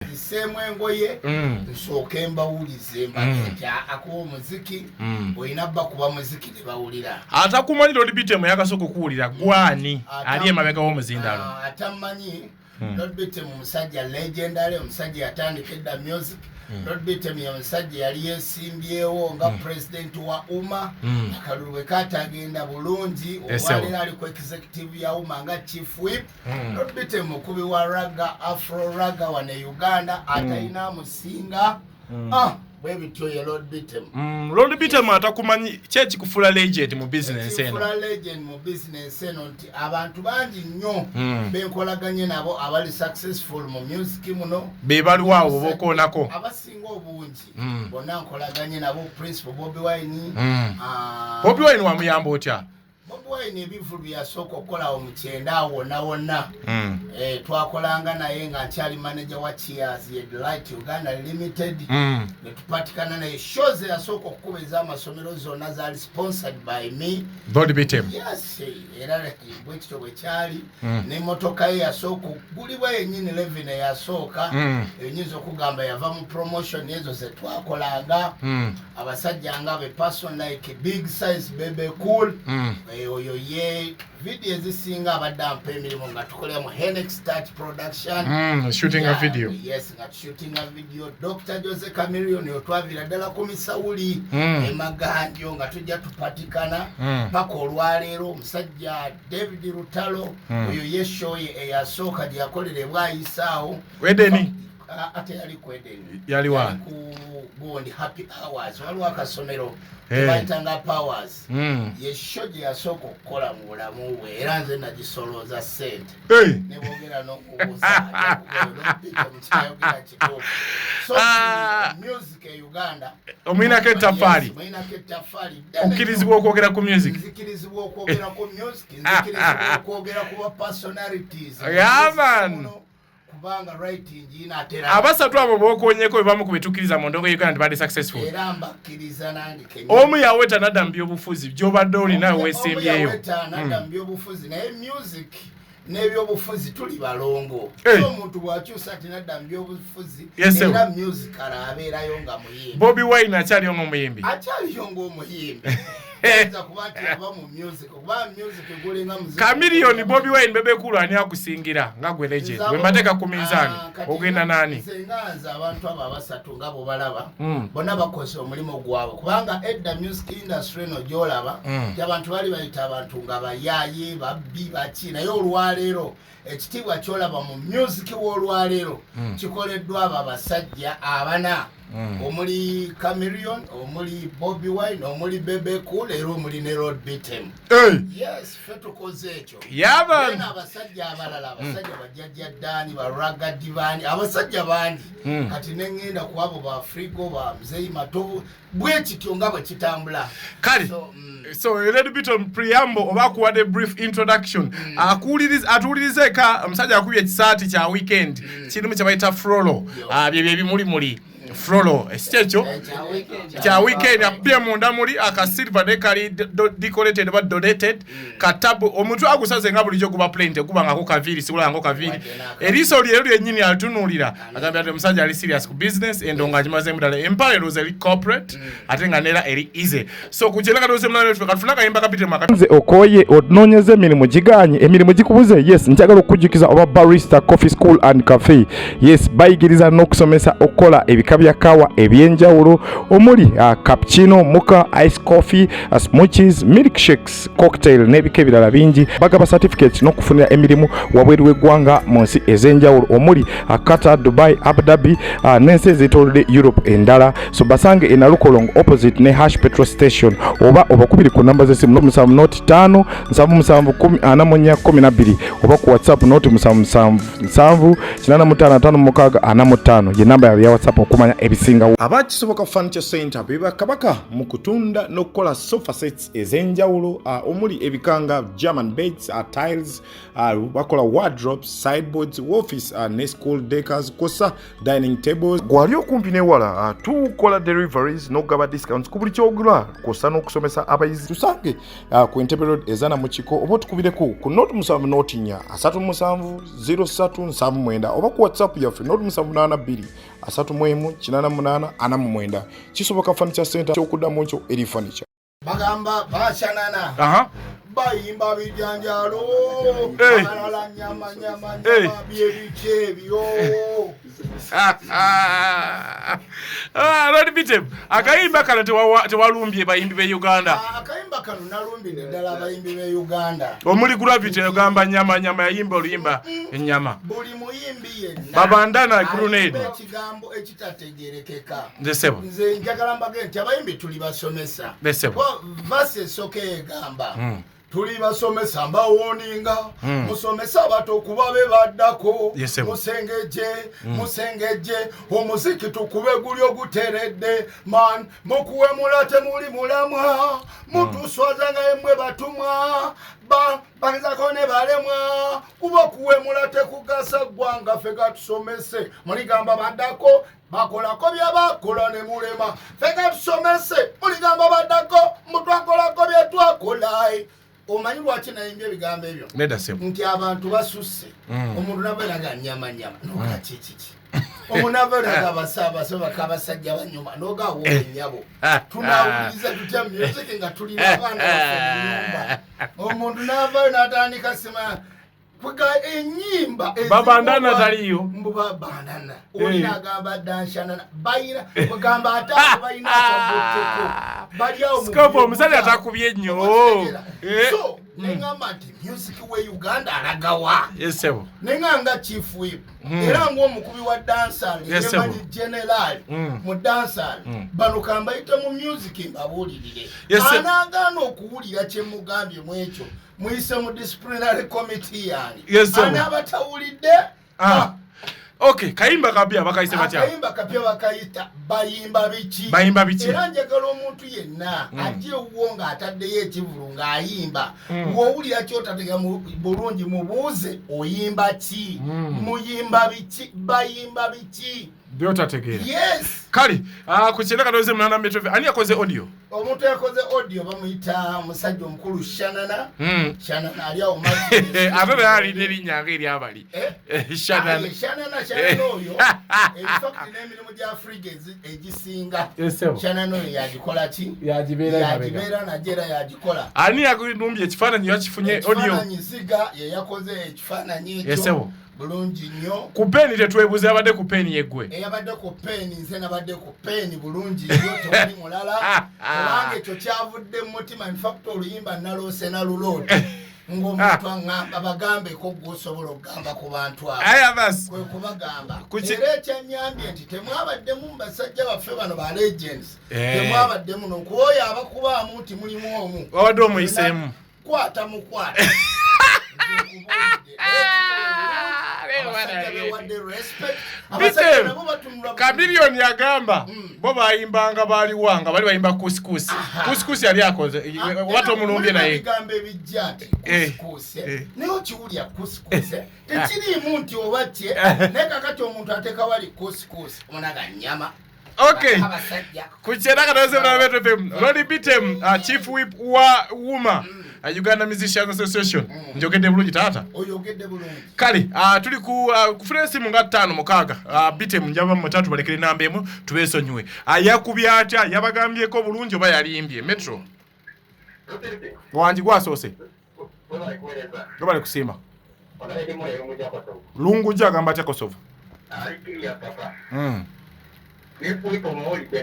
Nseemu engoye, nsooke mbawulize, mbage nti akuba omuziki, olina bakuba muziki ne bawulira. Atakumanyi Lord Bitem yakasooka okuwulira, gwani ali emabega w'omuzindalo? Ah, atamanyi Lord Bitem, omusajja legendary, omusajja yatandika edda music. Lord Bitem ye musajja yali yesimbyewo nga president wa UMA. Akalulu bwe katagenda bulungi, olwaleero ali ku executive ya UMA nga chief whip. Lord Bitem mukubi wa ragga, afro ragga wano e Uganda, atalina amusinga. Ah, bwe bityo, ye Lord Bitem. Lord Bitem, atakumanyi, ki ekikufuula legend mu business eno? Ekinfuula legend mu business eno nti abantu bangi nnyo benkolaganye nabo abali successful mu music muno. Be baliwo awo bokoonako? Abasinga obungi bonna nkolaganye nabo, Principal Bobi Wine. Ah, Bobi Wine wamuyamba otya? Bobi Wine ebivulu byasooka okukolawo mu 90 awo wonna wonna, twakolanga naye nga nkyali manager wa Cheers ye Delight Uganda Limited, ne tupatikana naye. Shows eyasooka okukuba ez'amasomero zonna zaali sponsored by me. Lord Bitem? Yes, era bwe kityo bwe kyali. N'emmotoka ye yasooka okugulibwa yennyini, Levin eyasooka, enyinza okugamba yava mu promotion ezo ze twakolanga. Abasajja nga be person like Big Size Bebe Cool, oyo ye video ezisinga abadde ampa emirimu nga tukolera mu Henex Touch Production. Shooting a video. Yes, nga tushootinga video. Dr Jose Chameleone otwavira ddala ku misawuli emaganjo nga tujja tupatikana paka olwaleero. Omusajja David Lutalo, oyo ye show ye eyasooka gye yakolera ebwayisaawo. Edeni? Ate yali ku Eden. Yali wa? Ku gundi Happy Hours, waliwo akasomero kebayitanga Powers. Ye show gye yasooka okukola mu bulamu bwe, era nze nagisolooza ssente. Hey. Ne boogera n'okubuuza mukyayogera kituufu. So Ah. music e Uganda Omuyinako ettaffaali. Yes, muyinako ettaffaali. Okkirizibwa okwogera ku music? Nzikirizibwa okwogera ku music, nzikirizibwa okwogera ku ba personalities Yeah, man. Kubanga writing ina atera. Abasatu abo bokonyeko bebamu ku betukkiriza mu ndongo Uganda nti badde successful. Era mbakkiriza nange kennyini. Omu yaweta nadda mu byobufuzi, gy'obadde olina weesimbyeyo. Yaweta nadda mu byobufuzi, naye music n'ebyobufuzi tuli balongo. Hey. So omuntu bw'akyusa ati nadda mu byobufuzi, Yes, sir. era musical abeerayo nga muyimbi. Bobi Wine akyaliyo ng'omuyimbi? Akyaliyo ng'omuyimbi. Ayinza kuba nti ava mu music, kuba music gulinga muziki. Chameleone, Bobi Wine, Bebe Cool, ani akusingira nga gwe legend? Bwe mbateeka ku minzaani, Ah, kati ogenda naani? Nze nga nze, abantu abo abasatu nga bwebalaba, bonna bakoze omulimu gwabwe, kubanga edda music industry eno gyolaba ti abantu bali bayita abantu nga bayaaye, babbi, baki, naye olwaleero ekitiibwa kyolaba mu music w'olwaleero kikoleddwa abo abasajja abana, omuli Chameleone, omuli Bobi Wine, omuli Bebe Cool, era omuli ne Lord Bitem. Hey. Yes, ffe tukoze ekyo. Yeah, man. Then abasajja abalala, abasajja bajjajja Dani, baragadi bani, abasajja bangi. Kati neŋŋenda ku abo ba Frigo, ba Mzeyi Matovu, bwe kityo nga bwe kitambula. Kale. So, So a little bit on preamble oba akuwadde brief introduction. Atuwuliriza eka, omusajja akubye ekisaati kya weekend, kirimu kye bayita floral. Ah, bye bye bimulimuli floral, si kyekyo kya weekend akubye munda muli akasilver ne kali decorated oba donated katabu. Omutwe agusaze nga bulijjo guba plain, tegubangako kaviiri, sigulabangako kaviiri. Eriiso lyeru lyennyini alitunuulira, agambye ati omusajja ali serious ku business, endongo agimazeemu ddala, empale erowooza eri corporate ate nga neera eri easy. So ku kyenda katuuse munane, katufune akayimba kapite mu Nze okooye, onoonyeza emirimu giganye, emirimu gikubuze. Yes, njagala okukujjukiza oba Barista Coffee School and Cafe. Yes, bayigiriza n'okusomesa okukola ebika bya kawa ebyenjawulo omuli cappuccino, mocha, ice coffee, smoothies, milkshakes, cocktail n'ebika ebirala bingi. Bagaba certificates n'okufunira emirimu wabweru w'eggwanga mu nsi ez'enjawulo omuli Qatar, Dubai, Abu Dhabi n'ensi ezeetoolodde Europe endala. So basange e Nalukolongo opposite ne Hash petrol station, oba obakubiri ku namba z'essimu 0 70 77 10 44 12, oba ku WhatsApp 0 77 7 85 56 45 ye namba yaabwe ya WhatsApp okumanya. okumanya ebisingawo. Aba Kisoboka Furniture Center be bakabaka mu kutunda n'okukola sofa sets ez'enjawulo omuli ebika nga German beds, tiles, bakola wardrobes, sideboards, office ne school decors kwossa dining tables. Gwali okumpi n'ewala tukola deliveries n'okugaba discounts ku buli kyogula kwossa n'okusomesa abayizi. Tusange ku Entebbe Road ezana mu kiko oba otukubireko ku 07 04 37 03 79 oba ku WhatsApp yaffe 0782 31 88 49. Kisoboka Furniture Center, kyokuddamu ekyo eri furniture. Bagamba bashanana bayimba bijanjalo, abalala nyama nyama nyama, byebiki ebyo? Ah, Lord Bitem, akayimba kano tewalumbye bayimbi be Uganda? Ah, akayimba kano nalumbidde ddala abayimbi be Uganda. Omuli Gravity ogamba nyama nyama, yayimba oluyimba enyama. Buli muyimbi yenna Babandana grenade. ayimba ekigambo ekitategerekeka. Nze sebo. Nze njagala mbage nti abayimbi tuli basomesa. Besebo. Verse esooka egamba, tuli basomesa mbawooninga, musomese abato kuba be baddako. Yes, sir. Musengeje, musengeje omuziki tukube guli oguteredde man, mukuwemula temuli mulamwa, mutuswaza nga emwe batumwa bagezako ne balemwa, kuba okuwemula tekugasa ggwanga. Ffe gatusomese, muligamba baddako bakolako byebakola ne mulema. Ffe gatusomese, muligamba baddako mutwakolako byetwakola. Omanyi lwaki nayimbye ebigambo ebyo? Nedda sebo. Nti abantu basusse. Omuntu nabeeraga nyama nyama noga kikiki, omuntu nabeeraga abasaabasabaka abasajja banyuma nogawo ennyabo. Tunawuliriza tutya music nga tulina abaana baffe mu nyumba? Omuntu navayo natandika sima kwega enyimba. Babandana taliyo. Mbu babandana, olina agamba danshanana bayina kwegamba ate abo balina akagoteko bali awo mu Scope omusajja atakubye nnyo. Okitegeera? So neŋŋamba nti music we Uganda alagawa? Yes, sebo. Neŋŋamba nga Chief Whip era ng'omukubi wa dancehall Yes, yemanyi sir. general mu dancehall, bano kambayite mu music mbabuulirire. Yes, sir. Anaagaana okuwulira kye mugambye mu ekyo, muyise mu disciplinary committee yange. Yes, sir. Anaabatawulidde. Ah. Okay, kayimba kapya bakayise batya? Akayimba kapya bakayita Bayimba Biki. Bayimba Biki. Era njagala omuntu yenna ajja ewuwo ng'ataddeyo ekivulu ng'ayimba, w'owulira kyotatega bulungi, mubuuze oyimba ki, muyimba biki, bayimba biki. Byotategeera. Yes. Kale, ku 9.8 Metro FM, ani yakoze audio? Omuntu yakoze audio bamuyita omusajja omukulu Shanana. Shanana ali awo. Ate naye alina erinnya nga eryabali. Eh? Shanana. Aye, Shanana, Shanana oyo in fact n'emirimu gya Afriga egisinga Yes, sir. Shanana oyo yagikola ki? Yagibeera emabega. Yagibeera najyo era yagikola. Ani yalumbye ekifaananyi? Yakifunye audio? Ekifaananyi Siga ye yakoze ekifaananyi Yes, ekyo. sir. Bulungi nnyo. Ku peni tetwebuze, abadde ku peni yeggwe? Eyabadde ku peeni nze nabadde ku peeni bulungi nnyo, tewali mulala, kubanga ekyo kyavudde mu mutima. In fact oluyimba naloose naluloota ng'omuntu aŋŋamba bagambeko, gwosobola okugamba ku bantu abo. Aya basi. Kwe kubagamba. Era Era ekyanyambye nti temwabaddemu mu basajja baffe bano ba legends. Temwabaddemu nokuba oyo abakubaamu nti mulimu omu. Wabadde omuyiseemu. Kwata mukwata. Abasajja bewadde respect, abasajja nabo batunula. Kamiliyoni yagamba bo bayimbanga baliwa nga bali bayimba kusikusi kusikusi, yali akoze oba tomulumbye naye? Ebigambo ebijja nti kusikusi, naye okiwulya kusikusi tekiriimu nti oba kye, naye kakati omuntu ateeka wali kusikusi omunaga nyama. Okay. Abasajja. Ku 9.7 Metro FM, Lord Bitem, chief whip wa UMA, Uganda Musicians Association. Njogedde bulungi taata? Oyogedde bulungi. Kale, tuli ku kufuna esimu nga ttaano mukaaga. Bitem, njaba mutatu balekere namba emu tubeesonyiwe. Yakubye atya? Yabagambyeko bulungi oba yalimbye? Metro wangi gwasoose, gobale kusiima. Lunguja agamba atya Kosovo?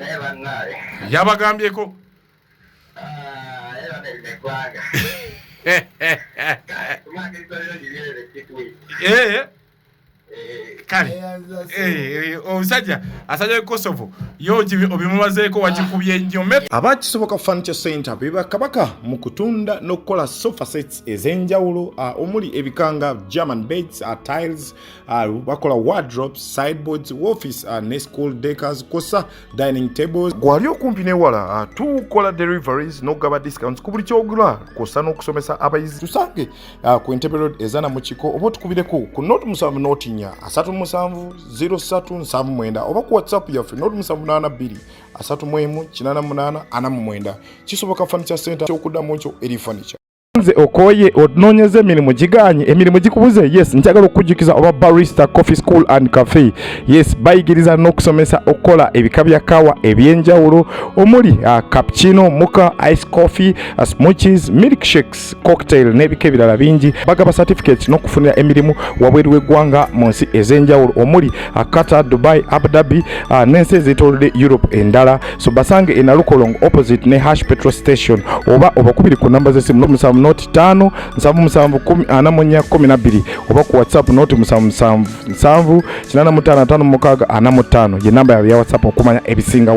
Naye bannaye. Yabagambyeko. Era neggwanga Eh, Kale omusajja asajja Kosovo yo obimumazeeko, wagikubye nnyo. Aba Kisoboka Furniture Center be bakabaka mu kutunda n'okukola sofa sets ez'enjawulo, omuli ebikanga German beds, tiles, bakola wardrobes, sideboards, office ne school decors, kwossa dining tables. Gwali okumpi newala, tukola deliveries n'okugaba discounts ku buli kyogula, kwossa n'okusomesa abayizi. Tusange ku Entebbe Road ezana mu kiko, oba otukubireko ku 0 0 4 37 03 79, oba ku WhatsApp yaffe 0 782 31 88 49. Kisoboka Furniture Center, kyokuddamu nkyo eri furniture. Nze okoye, onoonyeza emirimu giganye, emirimu gikubuze. Yes, njagala okukujjukiza oba Barista Coffee School and Cafe. Yes, bayigiriza n'okusomesa okukola ebika bya kawa ebyenjawulo, omuli cappuccino, mocha, ice coffee, smoothies, milkshakes, cocktail n'ebika ebirala bingi. Bagaba certificates n'okufunira emirimu wabweru w'eggwanga mu nsi ez'enjawulo, omuli Qatar, Dubai, Abu Dhabi n'ensi ezeetoolodde Europe endala. So basange e Nalukolongo, opposite ne Hash petrol station, oba obakubiri ku namba z'essimu 07 05 77 10 44 12, oba ku WhatsApp 0 77 7 85 56 45, ye namba yaabwe ya WhatsApp okumanya ebisingawo.